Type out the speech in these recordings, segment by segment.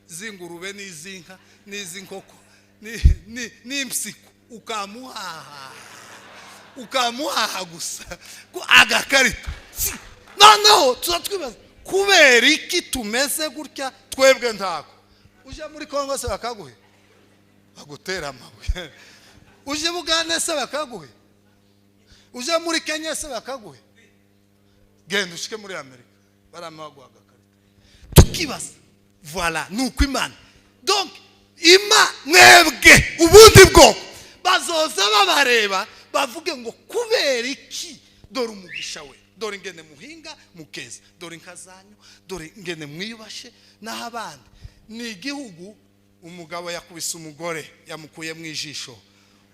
Z'ingurube n'iz'inka n'iz'inkoko n'impyiko, ukamuhaha, ukamuhaha gusa ko agakarita. Noneho tuza twibaza kubera iki tumeze gutya twebwe. Ntako uje muri Kongo se bakaguhe, bagutera amabuye. Uje Bugande se bakaguhe, uje muri Kenya se bakaguhe, genda ushike muri Amerika baramaguha agakarita. Tukibaza, voilà, ni uko Imana, donc ima mwebwe ubundi bwoko bazoza babareba bavuge ngo kubera iki? Dore umugisha we, dore ingene muhinga mukeza, dore inka zanyu, dore ingene mwiyubashe. Naho abandi ni igihugu umugabo yakubise umugore, yamukuye mu ijisho,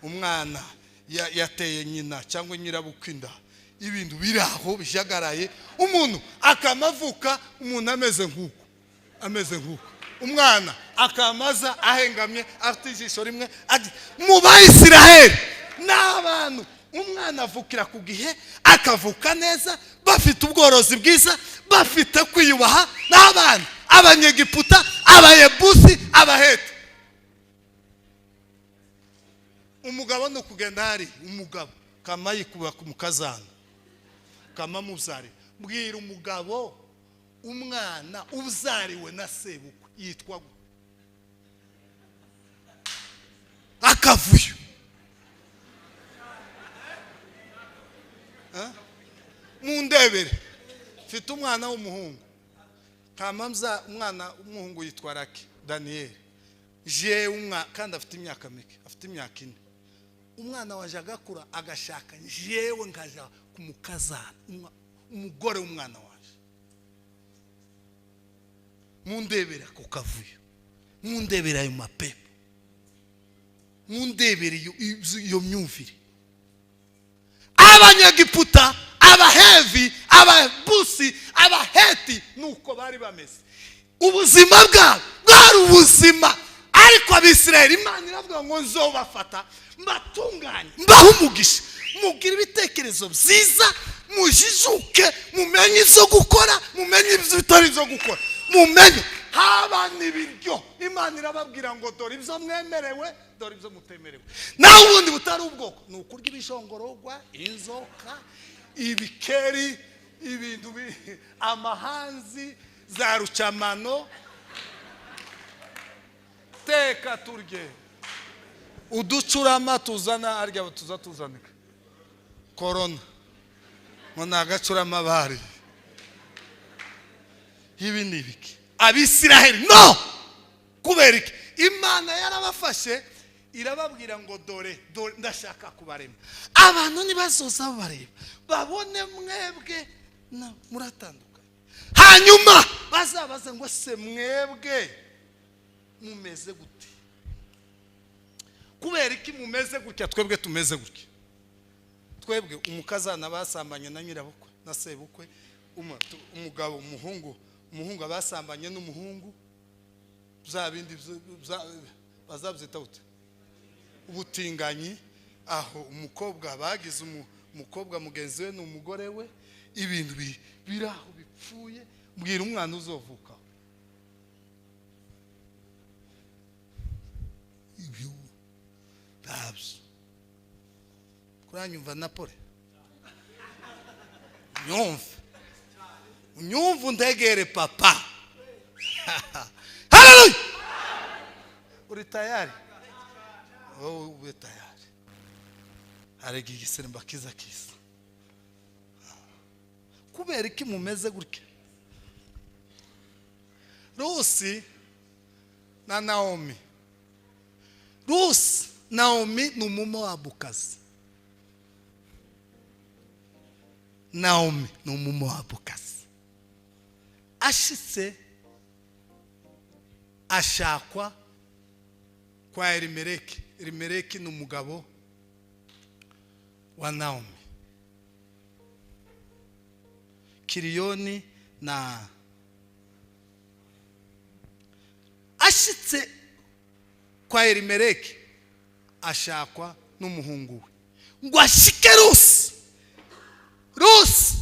umwana yateye nyina cyangwa nyirabukwe inda, ibintu biri aho bijagaraye, umuntu akamavuka, umuntu ameze nk'uko, ameze nk'uko, umwana akamaza ahengamye, afite ijisho rimwe. Mu Bayisiraheli ni abantu umwana avukira ku gihe, akavuka neza, bafite ubworozi bwiza, bafite kwiyubaha. N'abana Abanyegiputa, Abayebusi, Abaheti, umugabo ni ukugenda hari umugabo kamayikuba ku mukazana kamamubyarira. Bwira umugabo, umwana ubyariwe na sebukwe yitwa gute? Akavuyo. Mundebere, mfite umwana w'umuhungu kamamza, umwana w'umuhungu yitwa Raki Daniyeli. Jewe umwana kandi afite imyaka mike, afite imyaka 4. Umwana waje agakura agashaka jewe nkaja kumukazana, umugore w'umwana waje. Mundebere ako kavuyo, mundebere ayo mapepo, mundebere iyo myumvire. Abanyegiputa, Abahevi, Ababusi, Abaheti, nuko bari bameze, ubuzima bwabo bwari ubuzima. Ariko Abisirayeli Imana iravuga ngo nzobafata mbatunganye, mbahe umugisha, mugire ibitekerezo byiza, mujijuke, mumenye ibyo gukora, mumenye ibyo bitari ibyo gukora, mumenye haba n'ibiryo. Imana irababwira ngo dore ibyo mwemerewe, dore ibyo mutemerewe. Naho ubundi butari ubwoko ni ukurya ibishongorogwa, inzoka, ibikeri, ibintu amahanzi, za rucamano, teka turye uducurama tuzana arya tuza tuzanika korona ngo ni agacurama bari. Ibi ni ibiki? Abisiraheli no kubera iki? Imana yarabafashe irababwira ngo dore, dore ndashaka kubarema, abantu nibazoza babareba babone mwebwe muratandukanye, hanyuma bazabaze ngo se mwebwe mumeze gute? Kubera iki mumeze gutya, twebwe tumeze gutya? Twebwe umukazana basambanye na nyirabukwe na sebukwe, umugabo, umuhungu, umuhungu abasambanye n'umuhungu, bya bindi bazabyita gute? Ubutinganyi. Aho umukobwa bagize umukobwa mugenzi we ni umugore we, ibintu biri aho bipfuye. Mbwira umwana uzovuka ibyo ntabyo kuranyumva na pole, nyumve, unyumve, undegere papa. Haleluya! Uri tayari? Wowe ube tayari, harega igisimba kiza kiza. Kubera iki mumeze gutya? Rusi na Naomi, Rusi, Naomi ni Umumowabukazi, Naomi ni Umumowabukazi. Ashitse ashakwa kwa Elimeleki. Elimeleki ni umugabo wa Naomi. Kiriyoni na ashitse kwa Elimeleki ashakwa n'umuhungu we ngo ashike Rusi. Rusi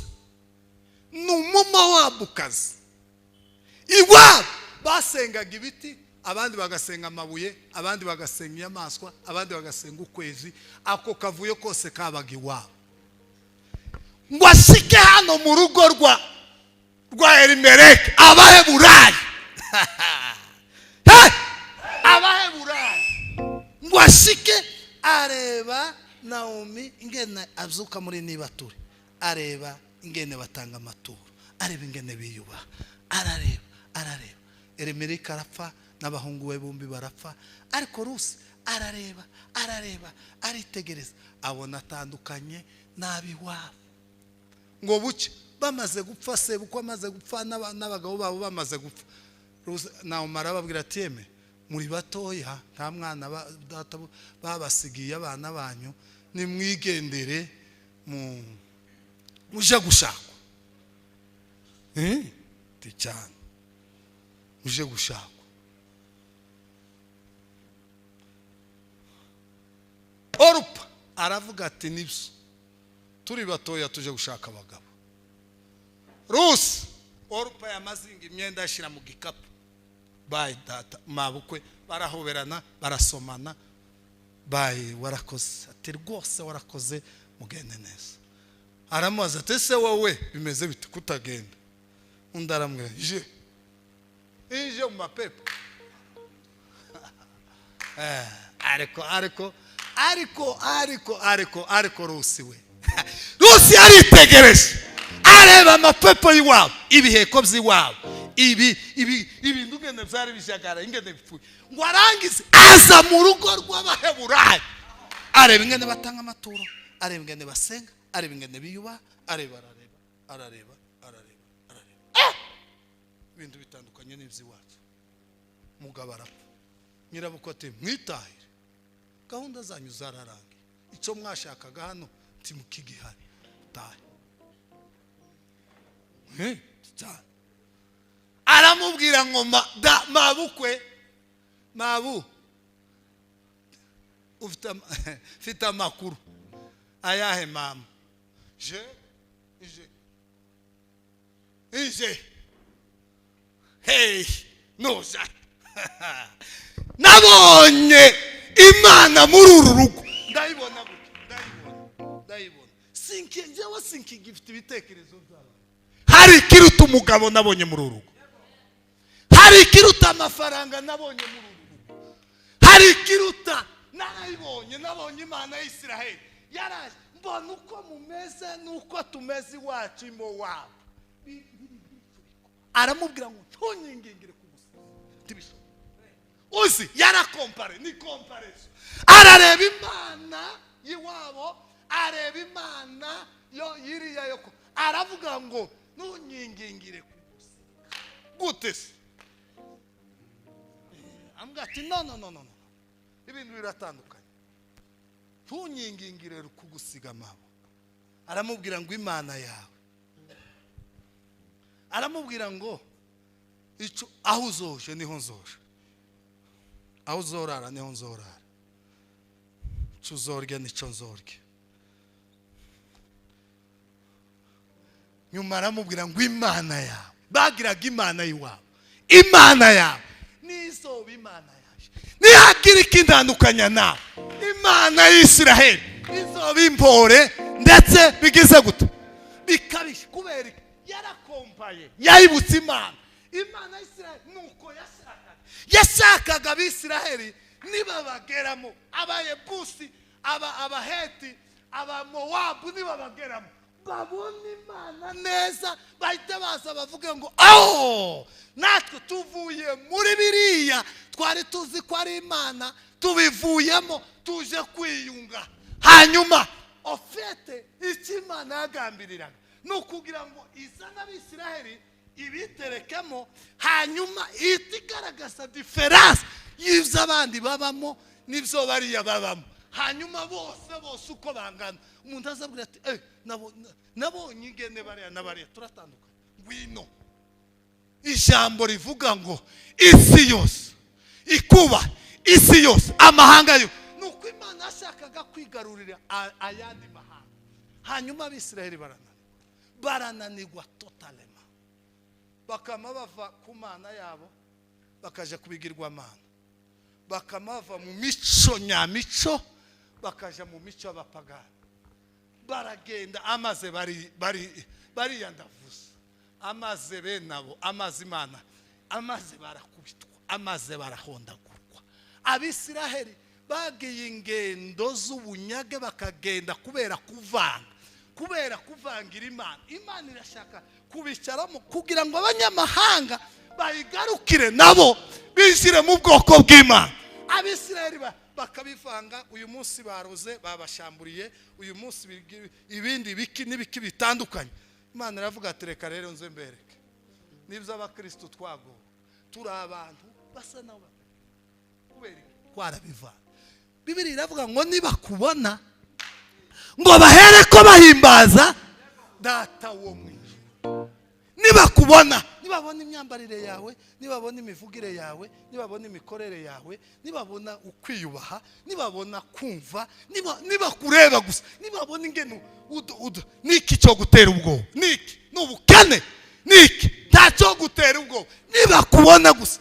ni Umumowabukazi, iwabo Basengaga ibiti, abandi bagasenga amabuye, abandi bagasenga inyamaswa, abandi bagasenga ukwezi. Ako kavuyo kose kabaga iwabo. Ngo ashike hano mu rugo rwa Elimeleki, Abaheburayi, hey! Abaheburayi, ngo ashike areba Naomi ingene azuka muri nibature, areba ingene batanga amaturo, areba ingene biyubaha, arareba arareba. Elimeleki arapfa n'abahungu be bombi barapfa, ariko Rusi arareba arareba, aritegereza, abona atandukanye n'ab'iwabo. Ngo buke bamaze gupfa, sebukwe amaze gupfa, n'abagabo babo bamaze gupfa, Naomi arababwira ati: "Yeme, muri batoya, nta mwana data babasigiye, abana banyu nimwigendere mu muje gushakwa." Cyane, muje gushakwa. Orupa aravuga ati: "Nibyo, turi batoya, tuje gushaka abagabo." Rusi, Orupa yamazinga imyenda ashyira mu gikapu. Bayi data, mabukwe, barahoberana, barasomana. "Bayi, warakoze." Ati: "Rwose warakoze, mugende neza." Aramubaza ati: "Ese wowe bimeze bite kutagenda?" Undi aramubwira: "Je ije mu mapepo." Ariko ariko ariko ariko ariko ariko Rusi we, Rusi yaritegereje, areba amapepo y'iwabo, ibiheko by'iwabo, ibi ibi ibintu ingene byari bijagara, ingene bipfuye. Ngo arangize aza mu rugo rw'Abaheburayi, areba ingene batanga amaturo, areba ingene basenga, areba ingene biyubaha, areba, arareba arareba arareba arareba. Ibintu bitandukanye n'iby'iwacu. Mugabo arapfa, nyirabukwe ati: "Mwitahire, gahunda zanyu zararangiye, icyo mwashakaga hano ntimukigihari, tahe." Cyane. Aramubwira ngo: "Da mabukwe, mabu, ufite amakuru ayahe?" "Mama, je ije ije, hey, nuja nabonye Imana muri uru rugo, ndayibona gutya, ndayibona, ndayibona. Sinki njyewe sinkigifite ibitekerezo by'abantu. Hari ikiruta umugabo nabonye muri uru rugo, hari ikiruta amafaranga nabonye muri uru rugo, hari ikiruta narayibonye. Nabonye Imana y'Isiraheli yaraje, mbona uko mumeze n'uko tumeze iwacu i Mowabu." Aramubwira ngo: "Ntunyingingire ku busa, ntibishoboka." Uzi yarakompare, ni comparaison. Arareba Imana y'iwabo, areba Imana yo yiriya yo, aravuga ngo: "Ntunyingingire ku busa." Gute se? Ambwira ati: "No, no, no, no, no, ibintu biratandukanye, ntunyingingire kugusiga amabo." Aramubwira ngo: "Imana yawe." Aramubwira ngo: "Icyo aho uzoje niho nzoje, aho uzorara niho nzorara, icyo uzorya nicyo nzorya." Nyuma aramubwira ngo: "Imana yawe," bagiraga Imana y'iwabo, "Imana yawe nizoba Imana yaje, nihagira ikindandukanya nawe, Imana y'Isiraheli izoba impore." Ndetse bigize gute? Bikabije. Kubera iki? Yarakompaye, yayibutse Imana, Imana y'Isiraheli. Nuko yashakaga Abisiraheli nibabageramo, Abayebusi, Abaheti, Abamowabu, nibabageramo babona Imana neza, bahita baza bavuge ngo: "Oh, natwe tuvuye muri biriya twari tuzi ko ari Imana, tubivuyemo, tuje kwiyunga." Hanyuma ofete icyo Imana yagambiriraga ni ukugira ngo izane Abisiraheli ibiterekemo, hanyuma ihita igaragaza différence y'ibyo abandi babamo n'ibyo bariya babamo. Hanyuma bose bose uko bangana, umuntu azabwira ati: "Eh, nabonye ingene bariya na bariya turatandukanye, ngwino." Ijambo rivuga ngo isi yose ikuba, isi yose, amahanga yo, ni uko Imana yashakaga kwigarurira ayandi mahanga. Hanyuma Abisiraheli barananirwa, barananirwa totalement, bakama bava ku Mana yabo. Bakaja kubigirwamana, bakamava mu mico nyamico, bakaja mu mico y'abapagani. Baragenda amaze bari bari bariyandavuza amaze bene abo, amaze Imana, amaze barakubitwa, amaze barahondagurwa. Abisiraheli bagiye ingendo z'ubunyage, bakagenda kubera kuvanga, kubera kuvangira Imana. Imana irashaka kubicaramo kugira ngo abanyamahanga bayigarukire, nabo bishyire mu bwoko bw'Imana. Abisiraheli bakabivanga. Uyu munsi baroze, babashamburiye, uyu munsi ibindi biki n'ibiki bitandukanye. Imana iravuga ati: "Reka rero nze mbereke." Nibyo, abakristo twagowe, turi abantu basa nabo kubera iki? Twarabivanga. Bibiri iravuga ngo nibakubona ngo bahere ko bahimbaza Data wo mu ijuru. Nibakubona, nibabona imyambarire yawe, nibabona imivugire yawe, nibabona imikorere yawe, nibabona ukwiyubaha, nibabona kumva, nibakureba gusa, nibabona ingeno niki cyo gutera ubwoba? Niki? Ni ubukene? Niki? Nta cyo gutera ubwoba. Nibakubona gusa,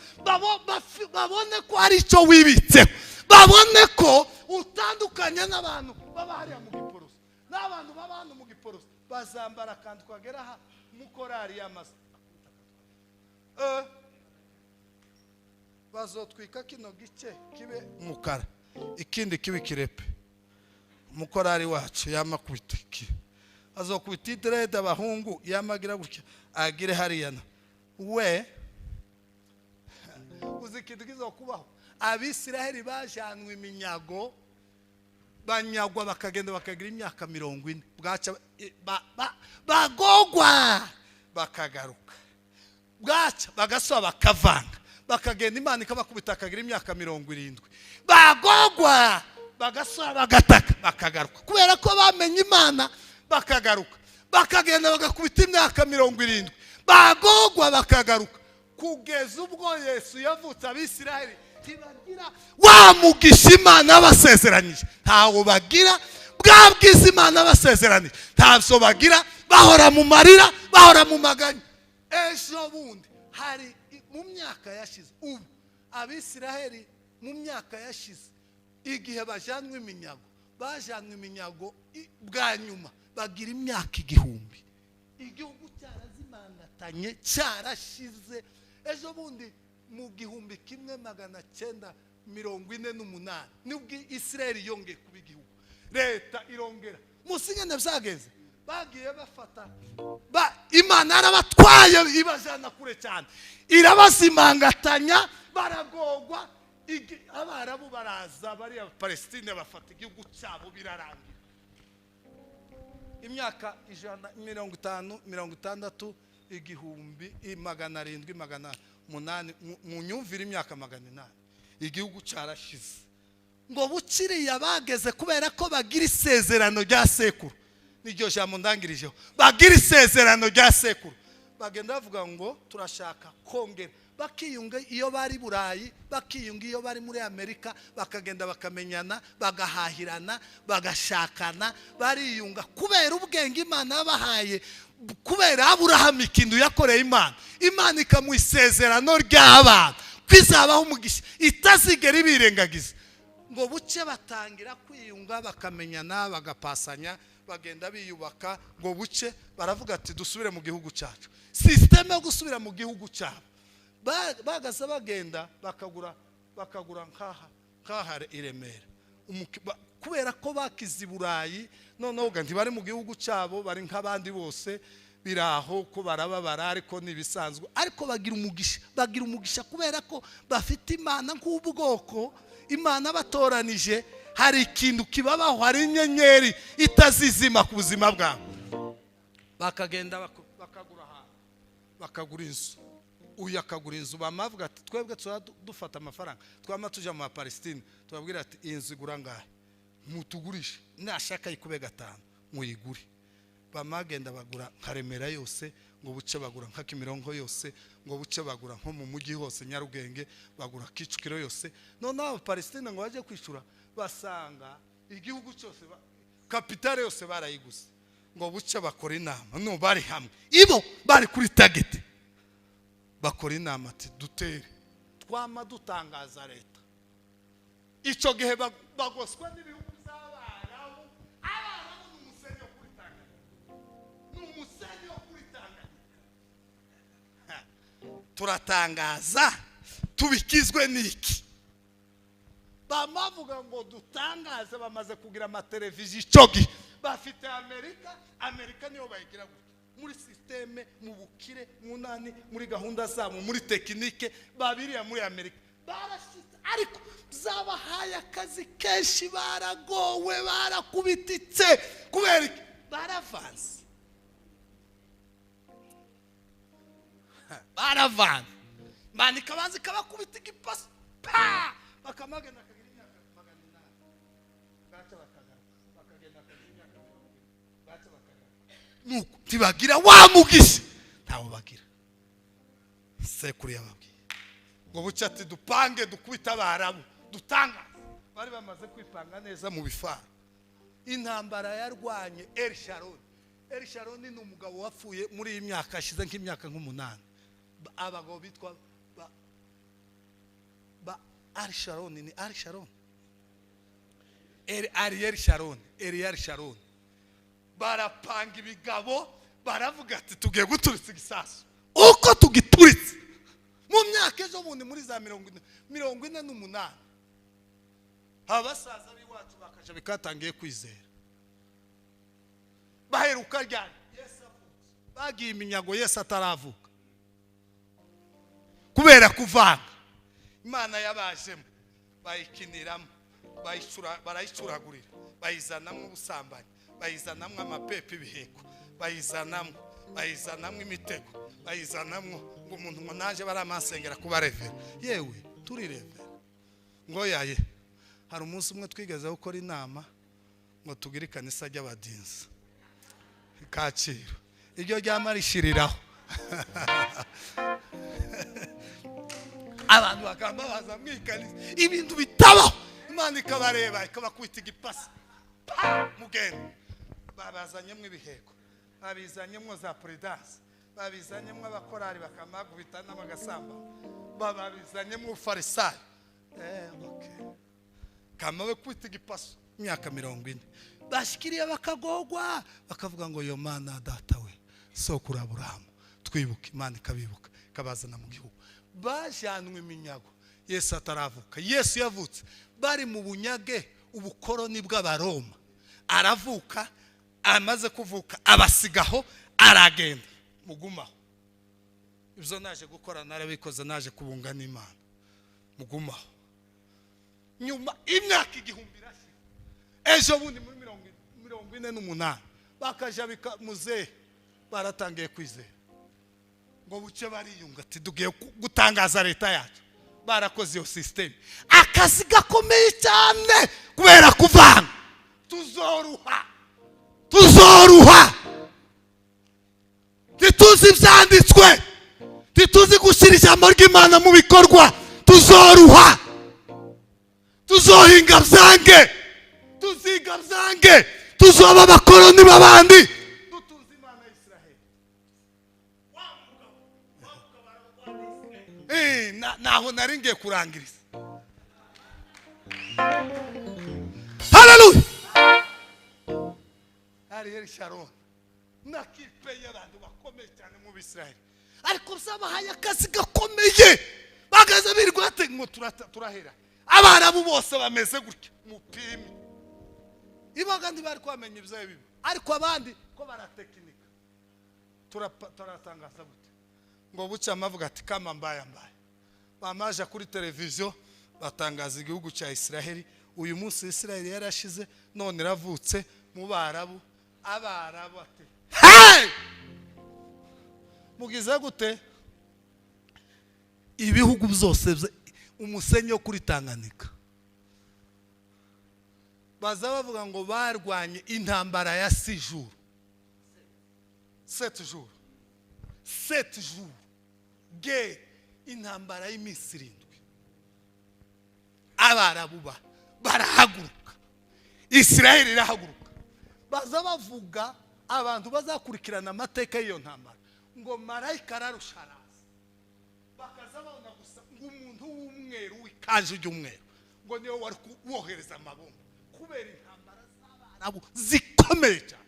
babone ko hari icyo wibitseho, babone ko utandukanye n'abantu baba hariya mu Giporoso. N'abantu baba hano mu Giporoso bazambara akantu kagera aha mukorari y'amazi. Bazotwika kino gice kibe umukara, ikindi kibe kirepe. Umukorari wacu yamakubita iki, azokubita i dread. Abahungu yamagira gutya, agire hariya na we. Uzi ikintu kizokubaho? Abisiraheli bajanwe iminyago, banyagwa, bakagenda bakagira imyaka 40, bwaca bagogwa, bakagaruka, bwaca bagasaba, bakavanga, bakagenda. Imana ikabakubita, bakagira imyaka 70, bagogwa, bagasaba, bagataka, bakagaruka kubera ko bamenye Imana, bakagaruka, bakagenda, bagakubita imyaka 70, bagogwa, bakagaruka, kugeza ubwo Yesu yavutse. Abisiraheli ntibagira wa mugisha Imana yabasezeranyije, ntawo bagira. Bwa bwiza Imana yabasezeranyije ntabyo bagira, bahora mu marira, bahora mu maganya. Ejo bundi hari mu myaka yashize, ubu Abisiraheli mu myaka yashize, igihe bajyanwa iminyago, bajyanwe iminyago bwa nyuma, bagira imyaka 1000, igihugu cyarazimangatanye, cyarashize. Ejo bundi mu 1948 nibwo Isiraheli yongeye kuba igihugu, leta irongera. Munsi nyine byagenze, bagiye bafata Imana yarabatwaye, ibajyana kure cyane, irabazimangatanya, baragogwa. Abarabu baraza, bariya Palestine bafata igihugu cyabo, birarangira. Imyaka 150, 60, 1700, 800, mu myumvire imyaka 800, igihugu cyarashize. Ngo bukiriya bageze kubera ko bagira isezerano rya sekuru. Niryo jambo ndangirijeho: bagira isezerano rya sekuru. Bagenda bavuga ngo turashaka kongera, bakiyunga iyo bari Burayi, bakiyunga iyo bari muri Amerika, bakagenda bakamenyana, bagahahirana, bagashakana, bariyunga kubera ubwenge Imana yabahaye, kubera Aburahamu ikintu yakoreye Imana, Imana ikamuha isezerano ry'abana ko izabaho umugisha, itazigera ibirengagiza. Ngo buce batangira kwiyunga, bakamenyana, bagapasanya, bagenda biyubaka. Ngo buce baravuga ati: "Dusubire mu gihugu cyacu." Système yo gusubira mu gihugu cyabo, bagaza bagenda bakagura nkaha i Remera. Kubera ko bakize i Burayi, noneho ga ntibari mu gihugu cyabo, bari nk'abandi bose biraho ko barababara, ariko ni ibisanzwe. Ariko bagira umugisha, bagira umugisha kubera ko bafite Imana nk'ubwoko Imana batoranije. Hari ikintu kibabaho, hari inyenyeri itazizima ku buzima bwabo. Bakagenda bakagura ahantu, bakagura inzu, uyu akagura inzu. Bamavuga ati: "Twebwe tuba dufata amafaranga, twama tujya mu Mapalestine, tubabwira ati: 'Iyi nzu igura ngahe? Mutugurishe, nashaka yikube gatanu muyigure.'" Bamagenda bagura nka Remera yose, ngo buce bagura nka Kimironko yose, ngo buce bagura nko mu mujyi hose Nyarugenge, bagura Kicukiro yose. Noneho Abapalestine ngo bajye kwishyura, basanga igihugu cyose, capitale yose barayiguze. Ngo buce bakora inama, no bari hamwe, ibo bari kuri target, bakora inama ati: "Dutere." Twama dutangaza leta. Icyo gihe bagoswa n'ibihugu by'Abarabu. Abarabu ni umusenyi wo kuri Tanganyika, ni umusenyi wo kuri Tanganyika. Turatangaza tubikizwe n'iki? Bamavuga ngo dutangaze, bamaze kugira amateleviziyo. Icyo gihe bafite Amerika. Amerika niyo bayigira gutya muri système, mu bukire, mu nani, muri gahunda zabo, muri technique. Babiriya muri Amerika barashyitse, ariko zabahaye akazi kenshi. Baragowe, barakubititse. Kubera iki? Baravanze, baravanze. Imana ikabanza ikabakubita igipasi, pa, bakamagana akagira imyaka 800, bwaca bakagaruka, bakagenda akagira imyaka 70, bwaca bakagaruka. Nuko ntibagira wa mugisha, ntawo bagira. Sekuru yababwiye ngo buce ati dupange dukubite Abarabu, dutangaze. Bari bamaze kwipanga neza mu bifaro. Intambara yarwanye El Sharon. El Sharon ni umugabo wapfuye muri iyi myaka ashize, nk'imyaka nk'umunani. Abagabo bitwa ba Al Sharon, ni Al Sharon, El Ariel Sharon, Ariel Sharon, barapanga ibigabo, baravuga ati tugiye guturitsa igisasu. Uko tugituritse mu myaka ejo bundi muri za 40, 48, abasaza b'iwacu bakaja bikatangiye kwizera. Baheruka ryari? Yesu avutse. Bagiye iminyago Yesu ataravuka, kubera kuvanga. Imana yabajemo, bayikiniramo, barayicuragurira, bayizanamo ubusambanyi, bayizanamo amapepe, ibiheko, bayizanamo imitego, bayizanamo ngo umuntu ngo naje baramasengera kuba revera. Yewe, turi revera ngo yaye. Hari umunsi umwe twigeze gukora inama ngo tugire ikanisa ry'abadinzi Kacyiru, iryo ryama rishiriraho. Abantu bakamba baza mu ikanisa, ibintu bitabaho. Imana ikabareba, ikabakubita igipasi, pa, mugenda. Babazanyemo ibiheko, babizanyemo za prudence, babizanyemo abakorari bakamagubita n'abagasamba, babizanyemo ubufarisayo. Okay. Kamawe kwita igipaso imyaka 40, bashikiriye bakagogwa, bakavuga ngo yo Mana data we, sokuru Aburahamu, twibuke. Imana ikabibuka, ikabazana mu gihugu. Bajyanwe iminyago Yesu ataravuka. Yesu yavutse bari mu bunyage, ubukoroni bw'Abaroma. Aravuka, amaze kuvuka abasigaho, aragenda. Mugumaho, ibyo naje gukora narabikoze, naje kubunga n'Imana. Mugumaho. Nyuma imyaka 1000 irashira. Ejo bundi muri 48 bakaja bika muzehe, baratangiye kwizera ngo buce bariyunga ati tugiye gutangaza leta yacu. Barakoze iyo system, akazi gakomeye cyane kubera kuvanga. Tuzoruha, tuzoruha. Ntituzi ibyanditswe, ntituzi gushyira ijambo ry'Imana mu bikorwa. Tuzoruha, tuzohinga byange, tuziga byange, tuzoba abakoroni b'abandi. Dutunze Imana ya Israheli. Naho nari ngiye kurangiriza. Haleluya. Ariel Sharon na kipe y'abantu bakomeye cyane mu Bisirayeli, ariko byabahaye akazi gakomeye. Bagaza birirwa ngo turahera. Abarabu bose bameze gutya, mupime ibaga ntibari kwamenya ibyo biba, ariko abandi ko baratekinika. Turatangaza gute? Ngo buce amavuga ati kama mbaya mbaya. Bamaje kuri televiziyo batangaza igihugu cya Israheli. Uyu munsi Israheli yarashize, none iravutse mu Barabu. Abarabu ati hey! Mugize gute? Ibihugu byose umusenyi wo kuri Tanganyika. Baza bavuga ngo barwanye intambara ya 6 jours, 7 jours, 7 jours ge, intambara y'iminsi 7. Abarabu barahaguruka, Israheli irahaguruka. Baza bavuga abantu bazakurikirana amateka y'iyo ntambara ngo marayika ararusha araza, bakaza babona gusa ngo umuntu w'umweru w'ikanzu y'umweru, ngo niwe wari kuwohereza amabomba kubera intambara z'Abarabu zikomeye cyane.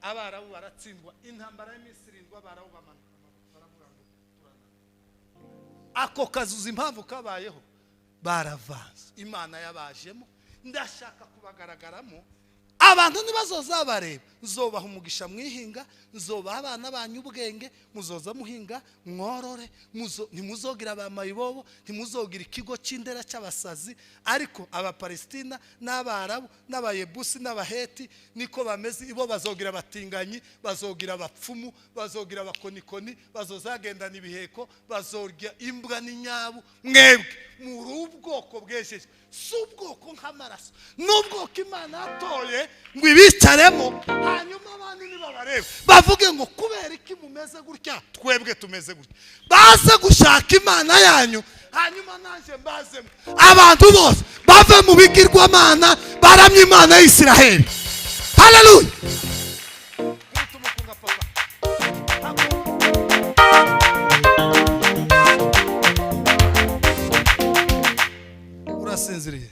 Abarabu baratsindwa intambara y'iminsi 7, Abarabu bamanuka baravuga ngo turana. Ako kazuza impamvu kabayeho, baravanze, Imana yabajemo. Ndashaka kubagaragaramo abantu ntibazozabareba. Nzobaha umugisha mwihinga, nzobaha abana banyu ubwenge, muzoza muhinga mworore, ntimuzogira ba mayibobo, ntimuzogira ikigo cy'indera cy'abasazi. Ariko Abapalestina n'Abarabu n'Abayebusi n'Abaheti niko bameze, ibo bazogira abatinganyi, bazogira abapfumu, bazogira abakonikoni, bazozagendana ibiheko, bazorya imbwa n'inyabu. Mwebwe muri ubwoko bwesheje, si ubwoko nk'amaraso, n'ubwoko Imana yatoye ngo ibicaremo. Hanyuma abandi nibabarebe bavuge ngo kubera iki mumeze gutya, twebwe tumeze gutya, baze gushaka Imana yanyu, hanyuma nanjye mbazemo. Abantu bose bave mu bigirwamana baramye Imana y'Isiraheli. Haleluya! Urasinziriye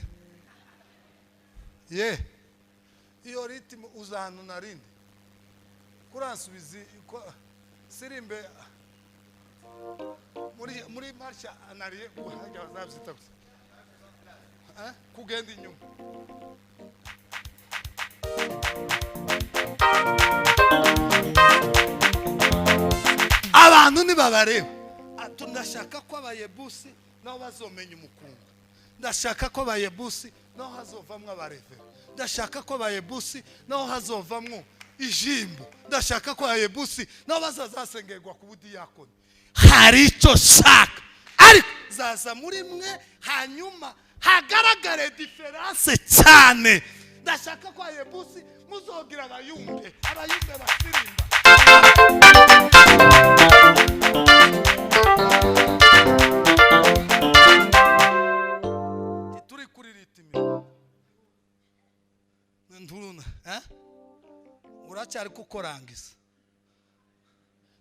ye, iyo ritimo uzahanu narindi kuransubiza sirimbe muri marche anariye hajya bazabyita gusa kugenda inyuma. Abantu nibabareba, ndashaka ko Abayebusi nabo bazomenya umukungu, ndashaka ko Abayebusi naho hazovamwo abareve, ndashaka ko Abayebusi naho hazovamwo ijimbo, ndashaka ko Abayebusi naho bazazasengerwa ku budiyakoni. Hari icyo shaka, ariko zaza muri mwe, hanyuma hagaragare diferanse cyane. Ndashaka ko Abayebusi muzogira abayumbe, abayumbe basirimba. Turi kuri ritimi nduruna, uracyari kukorangiza.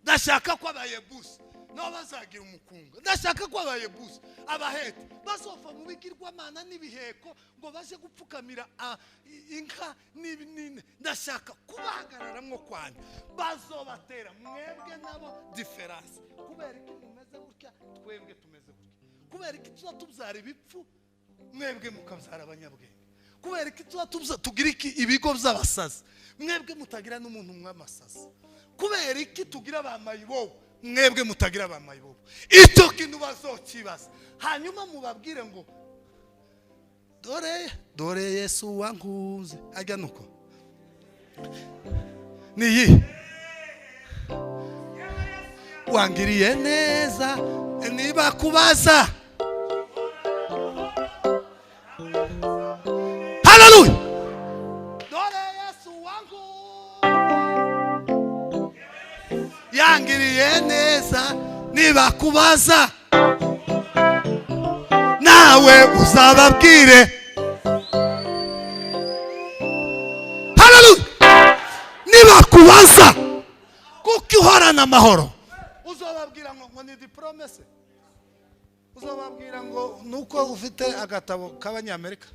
Ndashaka ko Abayebusi nabo bazagira umukunga, ndashaka ko Abayebusi Abaheti bazova mu bigirwamana n'ibiheko ngo baje gupfukamira inka n'ibinini. Ndashaka kubahagararamwo kwanyu, bazobatera mwebwe nabo diferanse. Kubera iki mumeze gutya, twebwe tumeze gutya? Kubera iki tuza tubyara ibipfu, mwebwe mukabyara abanyabwenge? Kubera iki tuza tugira iki ibigo by'abasazi, mwebwe mutagira n'umuntu mw'amasazi? Kubera iki tugira ba mayibobo, mwebwe mutagira ba mayibobo? Icyo kintu bazokibaza, hanyuma mubabwire ngo dore dore Yesu wankunze. Ajya nuko niyi wangiriye neza, niba kubaza. Haleluya! Dore Yesu wankunze, yangiriye neza, niba kubaza nawe uzababwire. Haleluya! Niba kubaza kuko uhorana amahoro, uzababwira ngo ni diplome se? Uzababwira ngo nuko ufite agatabo k'Abanyamerika,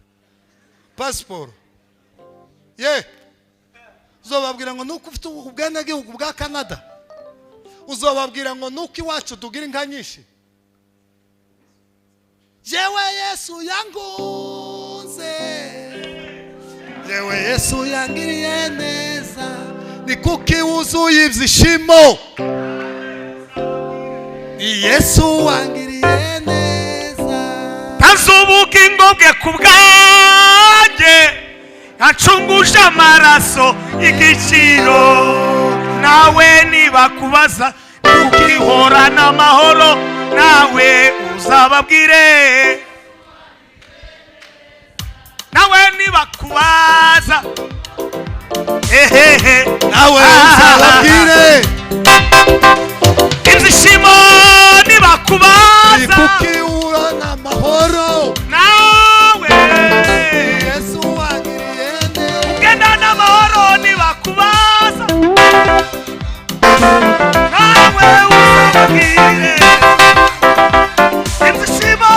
pasiporo ye? Uzababwira ngo nuko ufite ubwenegihugu bwa Canada? Uzababwira ngo nuko iwacu tugira inka nyinshi? Jewe Yesu yangunze, jewe Yesu yangiriye neza, ni kuki wuzuye ibyishimo, ni Yesu wangiriye neza. Tazubugingo bwe ku bwanjye, acunguje amaraso igiciro. Nawe niba kubaza ukihorana amahoro, nawe uzababwire. Nawe niba kubaza ehehe, nawe uzababwire. Ibyishimo niba kubaza kuki uhorana amahoro, nawe Yesu wangiriye neza. Ugenda n'amahoro niba kubaza, nawe uzababwire. Ibyishimo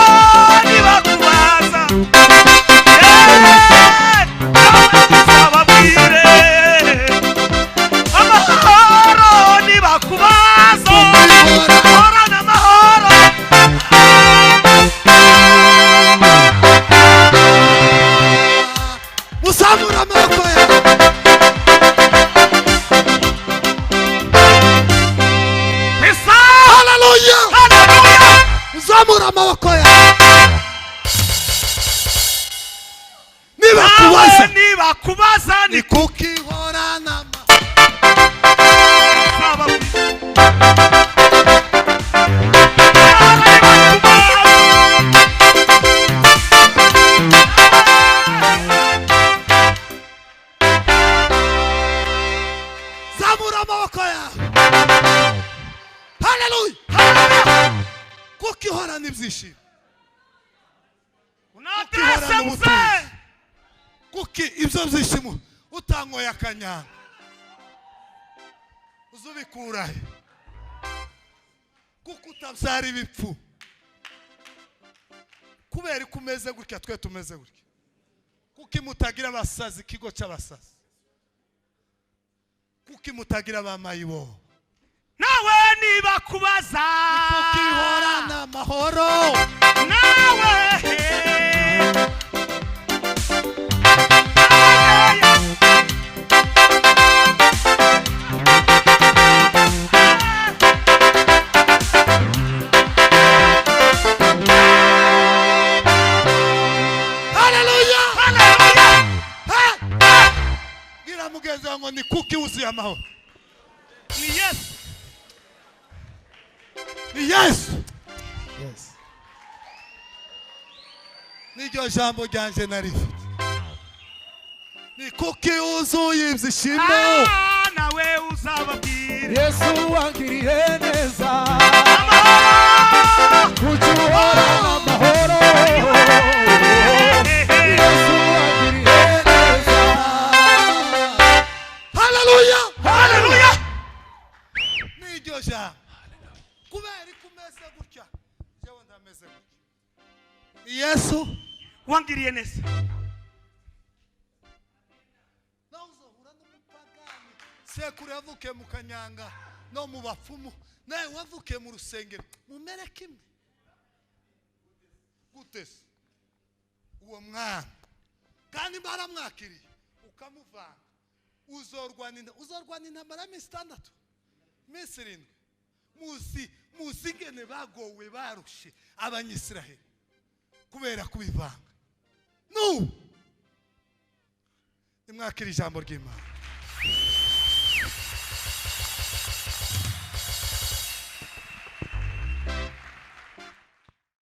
Zamura amaboko yawe. Nibakubaza, Nawe nibakubaza ni ni kuki uhorana kuzababwira. Nawe nibakubaza. Zamura amaboko yawe. Haleluya! Kuki uhorana ibyishimo? Una adresse mzee. Kuki ibyo byishimo utanyoye akanyanga uzubikurahe? Kuko utabyara ibipfu? Kubera ko umeze gutya, twe tumeze gutya. Kuki mutagira abasazi, ikigo cy'abasazi? Kuki mutagira abamayibo? Nawe nibakubaza. Kuki ihorana amahoro? Nawe. Haleluya! Haleluya. Ha! Bwira mugenzi wawe ngo ni kuki wuzuye amahoro. Ni Yesu. Ni Yesu. Yes. Niryo jambo ryanje narifite, ni kuki wuzuye ibyishimo. Ah, nawe uzababwira. Yesu wangiriye neza. Amahoro. Kuki uhorana amahoro? Yesu wangiriye neza. Haleluya! Haleluya. Niryo jambo. Kubera ko umeze gutya, jewe ndameze gutya, ni Yesu Wangiriye neza. Nawe uzohura n'umupagani, sekuru yavukiye mu kanyanga no mu bapfumu, nawe wavukiye mu rusengero, mumere kimwe gute se? Uwo mwana kandi baramwakiriye, ukamuvanga, uzorwana intambara y'iminsi 6, iminsi 7. Muzi ingene bagowe, barushe Abanyisiraheli kubera kubivanga. N'ubu nimwakira ijambo ry'Imana.